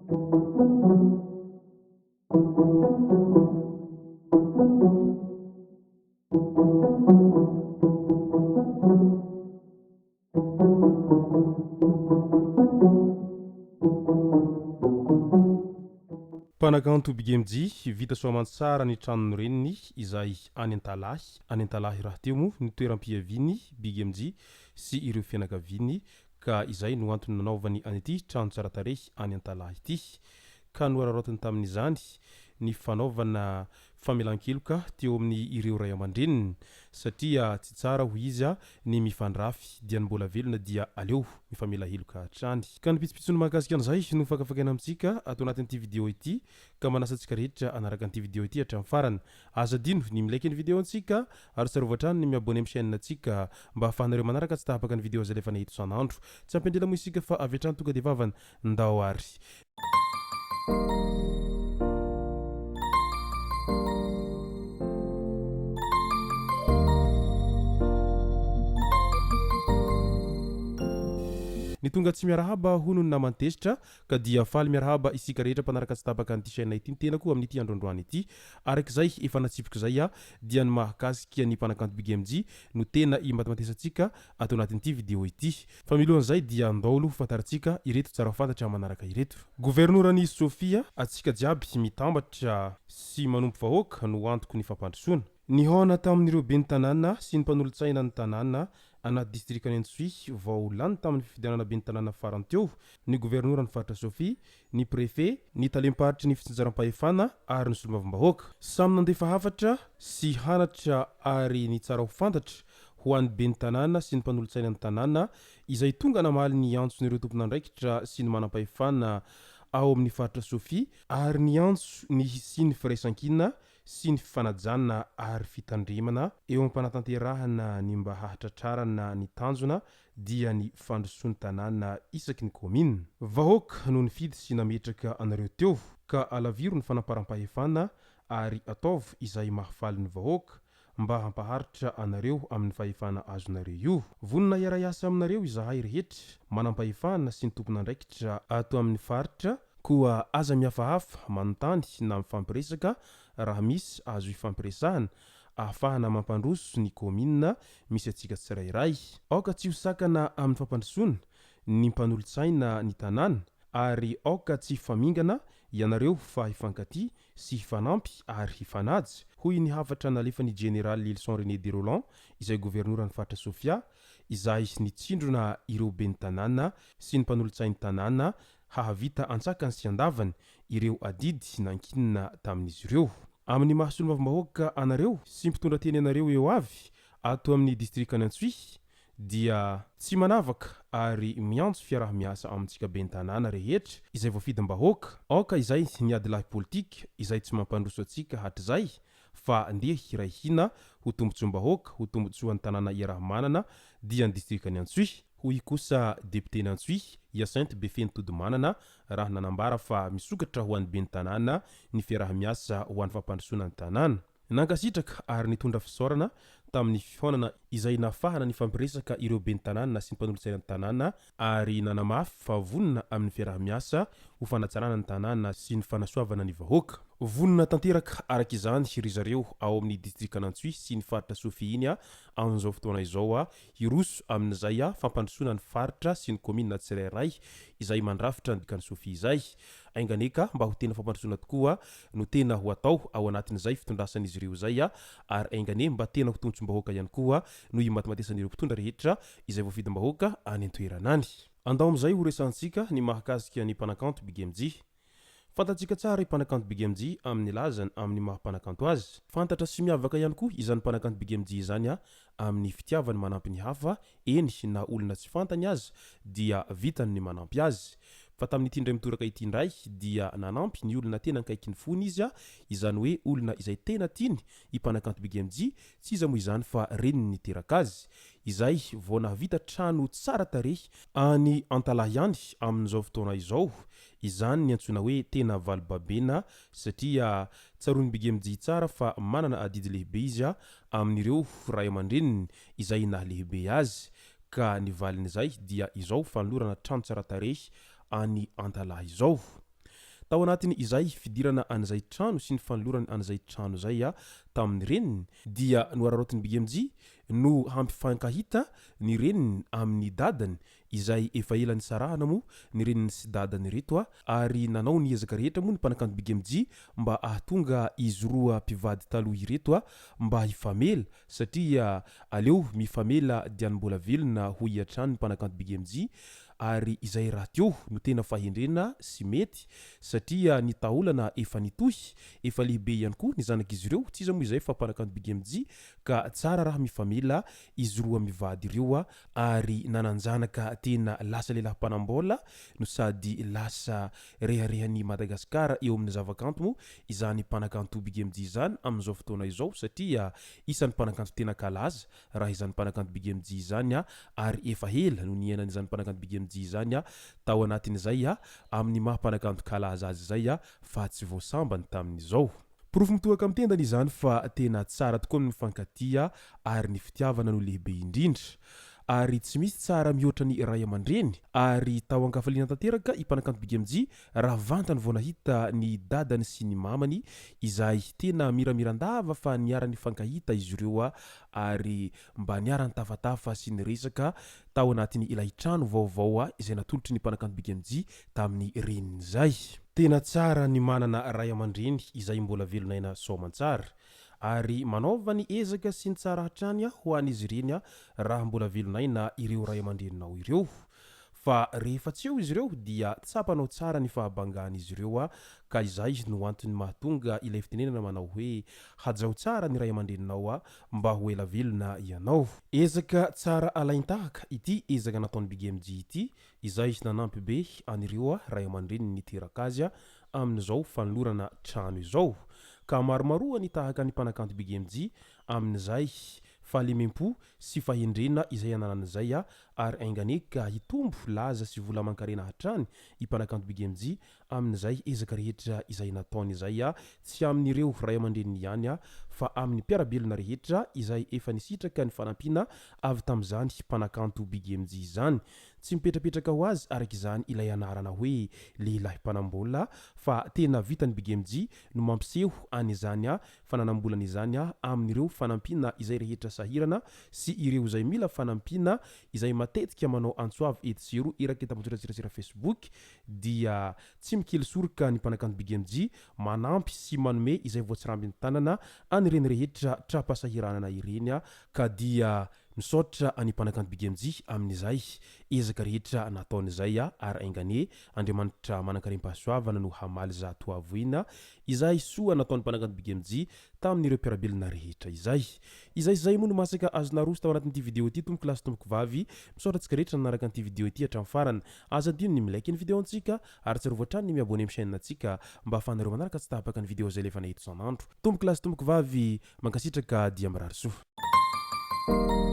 Mpanakanto Big MJ, vita soamantsara ny tranon'ny reniny izay any Antalahy, any Antalahy rahateo moa ny toeram-piavian'i Big MJ sy ireo fianakaviany ka izay no antony nanaovany an'ity trano tsara tarehy any Antalahy ity ka nohararaotiny tamin'izany ny fanaovana famelan-keloka teo amin'ny ireo ray aman-dreniny satria tsy tsara hoy izy ny mifandrafy dia ny mbola velona dia aleo mifamela heloka hatrany. Ka ny pitsopitsony mahakasika an'izay no fakafakaina amintsika ato anatin'ity video ity ka manasa antsika rehetra hanaraka an'ity video ity hatramin'ny farany. Aza adino ny mi-like ny video antsika ary tsarovy hatrany ny mi-abonner amin'ny chaîne antsika mba ahafahanareo manaraka tsy tapaka ny video izay alefanay eto isan'andro. Tsy ampy-andrela moa isika fa avy hatrany tonga dia vavany. Ndao ary. Ny tonga tsy miarahaba hono ny naman'i Tezitra ka dia faly miarahaba isika rehetra mpanaraka tsy tapaka an'ity chaîne ity ny tenako amin'ity andro androany ity. Araka izay efa natsipiko izay aho dia ny mahakasika ny mpanakanto Big MJ no tena imatimatesantsika ato anatin'ity vidéo ity. Fa milohan'izay dia andao aloha ho fantarintsika ireto tsara ho fantatra manaraka ireto. Governoran'i Sofia, Antsika jiaby mitambatra sy manompo vahoaka no antoky ny fampandrosoana. Nihaona tamin'ireo ben'ny tanàna sy ny mpanolotsaina ny tanàna anaty distrikan'i Antsohihy vao lany tamin'ny fifidianana ben'ny tanàna farany teo ny governoran'ny faritra Sofia, ny prefe, ny talem-paritry ny fitsinjaram-pahefana ary ny solombavambahoaka. Samy nandefa hafatra sy hanatra ary ny tsara ho fantatra ho an'ny ben'ny tanàna sy ny mpanolotsaina ny tanàna izay tonga namaly ny antson'ireo tompon'andraikitra sy ny manampahefana ao amin'ny faritra Sofia ary niantso ny hisian'ny firaisankina sy ny fifanajana ary fitandremana eo am-panatanterahana ny mba hahatratrarana ny tanjona dia ny fandrosoan'ny tanàna isaky ny kaominina. Vahoaka no nifidy sy nametraka anareo teo ka alaviro ny fanamparam-pahefana ary ataovy izay mahafaly ny vahoaka mba hampaharitra anareo amin'ny fahefana azonareo io. Vonona hiara-hiasa aminareo izahay rehetra manampahefana sy ny tompon'andraikitra ato amin'ny faritra Koa aza mihafahafa manontany na mifampiresaka raha misy azo ifampiresahana ahafahana mampandroso ny kaominina misy antsika tsirairay. Aoka tsy ho sakana amin'ny fampandrosoana ny mpanolotsaina ny tanàna ary aoka tsy hifamingana ianareo fa hifankatia sy hifanampy ary hifanaja, hoy ny hafatra nalefan'ny Jeneraly Lylison René de Rolland izay governoran'ny faritra Sofia izay nitsindrona ireo ben'ny tanàna sy ny mpanolotsain'ny tanàna hahavita antsakany sy andavany ireo adidy nankinina tamin'izy ireo. Amin'ny maha solombavambahoaka anareo sy mpitondra teny anareo eo avy ato amin'ny distrikan'i Antsohihy dia tsy manavaka ary miantso fiaraha-miasa amintsika ben'ny tanàna rehetra izay voafidim-bahoaka. Aoka izay ny adilahy politika izay tsy mampandroso antsika hatrizay fa ndeha hiray hina ho tombontsoam-bahoaka, ho tombontsoan'ny tanàna iaraha-manana dia ny distrikan'i Antsohihy, hoy kosa depioten'Antsohihy, Hyacinthe Befeno Todimanana raha nanambara fa misokatra ho an'ny ben'ny tanàna ny fiaraha-miasa ho an'ny fampandrosoana ny tanàna. Nankasitraka ary nitondra fisaorana tamin'ny fihaonana izay nahafahana nifampiresaka ireo ben'ny tanàna sy ny mpanolotsainan'ny tanàna ary nanamafy fa vonona amin'ny fiaraha-miasa ho fanatsarana ny tanàna sy ny fanasoavana ny vahoaka. Vonona tanteraka araka izany ry zareo ao amin'ny distrikan'Antsohihy sy ny faritra Sofia iny amin'izao fotoana izao hiroso amin'izay fampandrosoana ny faritra sy ny kaominina tsirairay izay mandrafitra ny dikan'i Sofia izay. Ainga anie ka mba ho tena fampandrosoana tokoa no tena ho atao ao anatin'izay fitondrasan'izy ireo izay ary ainga anie mba tena ho tontsom-bahoaka ihany koa no himatimatesan'ireo mpitondra rehetra izay voafidim-bahoaka any an-toerana any. Andao amin'izay ho resahantsika ny mahakasika ny mpanakanto Big MJ. Fantatsika tsara i mpanakanto Big MJ amin'ny lazany amin'ny maha mpanakanto azy. Fantatra sy miavaka ihany koa izany mpanakanto Big MJ izany amin'ny fitiavany manampy ny hafa, eny na olona tsy fantany aza dia vitany ny manampy azy. Fa tamin'ity indray mitoraka ity indray dia nanampy ny olona tena akaiky ny fony izy, izany hoe olona izay tena tiany i mpanakanto Big MJ, tsy iza moa izany fa reniny niteraka azy, izay vao nahavita trano tsara tarehy any Antalaha ihany amin'izao fotoana izao. Izany ny antsoina hoe tena valibabena satria tsaroan'i Big MJ tsara fa manana adidy lehibe izy amin'ireo ray aman-dreniny izay nahalehibe azy ka ny valin'izay dia izao fanolorana trano tsara tarehy any Antalaha izao. Tao anatin izay fidirana an'izay trano sy ny fanolorany an'izay trano izay tamin'ny reniny dia noararaotin'i Big MJ no hampifankahita ny reniny amin'ny dadany izay efa ela nisarahana moa ny reniny sy dadany ireto ary nanao ny ezaka rehetra moa ny mpanakanto Big MJ mba ahatonga izy roa mpivady taloha ireto mba hifamela satria aleo mifamela diany mbola velona hoy hatrany ny mpanakanto Big MJ ary izay rahateo no tena fahendrena sy mety satria ny taolana efa nitohy, efa lehibe ihany koa ny zanak'izy ireo, tsy iza moa izay fa mpanakanto Big MJ ka tsara raha mifamela izy roa mivady ireo ary nanan-janaka tena lasa lehilahy mpanam-bola no sady lasa reharehan'i Madagasikara eo amin'ny zavakanto moa izany mpanakanto Big MJ izany amin'izao fotoana izao satria isan'ny mpanakanto tena kalaza raha izany mpanakanto Big MJ izany ary efa ela no niainan'izany mpanakanto Big MJ izany tao anatin'izay amin'ny maha mpanakanto kalaza azy izay fa tsy vao sambany tamin'izao. Porofo mitohaka amin'ny tendany izany fa tena tsara tokoa ny mifankatia ary ny fitiavana no lehibe indrindra. Ary tsy misy tsara mihoatra ny ray aman-dreny. Ary tao an-kafaliana tanteraka i mpanakanto Big MJ raha vantany vao nahita ny dadany sy ny mamany izay tena miramiran-dava fa niara-nifankahita izy ireo ary mba niara-nitafatafa sy niresaka tao anatin'ny ilay trano vaovao izay natolotry ny mpanakanto Big MJ tamin'ny reniny izay. Tena tsara ny manana ray aman-dreny izay mbola velon'aina soamantsara. Ary manaova ny ezaka sy ny tsara hatrany ho an'izy ireny raha mbola velon'aina ireo ray aman-dreninao ireo. Fa rehefa tsy eo izy ireo dia tsapanao tsara ny fahabangan'izy ireo ka izay no antony mahatonga ilay fitenenana manao hoe hajao tsara ny ray aman-dreninao mba ho ela velona ianao. Ezaka tsara alain-tahaka ity ezaka nataon'i Big MJ ity izay nanampy be an'ireo ray aman-dreniny niteraka azy amin'izao fanolorana trano izao. Ka maromaroa ny tahaka ny mpanakanto Big MJ amin'izay fahalemem-po sy fahendrena izay ananany izay ary ainganie ka hitombo laza sy vola aman-karena hatrany i mpanakanto Big MJ amin'izay ezaka rehetra izay nataony izay tsy amin'ireo ray aman-dreniny ihany fa amin'ny mpiara-belona rehetra izay efa nisitraka ny fanampiana avy tamin'izany mpanakanto Big MJ izany. Tsy mipetrapetraka ho azy araka izany ilay anarana hoe lehilahy mpanam-bola fa tena vitan'i Big MJ no mampiseho an'izany fananam-bolana izany amin'ireo fanampiana izay rehetra sahirana sy ireo izay mila fanampiana izay matetika manao antso avo etsy sy eroa eraky ny tambajotran-tserasera Facebook dia tsy mikely soroka ny mpanakanto Big MJ manampy sy manome izay voatsirambin'ny tanana an'ireny rehetra tra-pahasahiranana ireny ka dia Misaotra an'i Mpanakanto Big MJ amin'izay ezaka rehetra nataony izay ary ainganie Andriamanitra manankarem-pahasoavana no hamaly zato avo ina izay soa nataon'i Mpanakanto Big MJ tamin'ireo mpiara-belona rehetra izay. Izay sy izay moa no masaka azo naroso tao anatin'ity video ity tompoko lahy sy tompoko vavy. Misaotra antsika rehetra nanaraka an'ity video ity hatramin'ny farany. Aza adino ny mi-like ny video antsika ary tsarovy hatrany ny mi-abonner amin'ny chaîne antsika mba ahafahanareo manaraka tsy tapaka ny video izay alefanay eto isan'andro. Tompoko lahy sy tompoko vavy, mankasitraka dia mirary soa.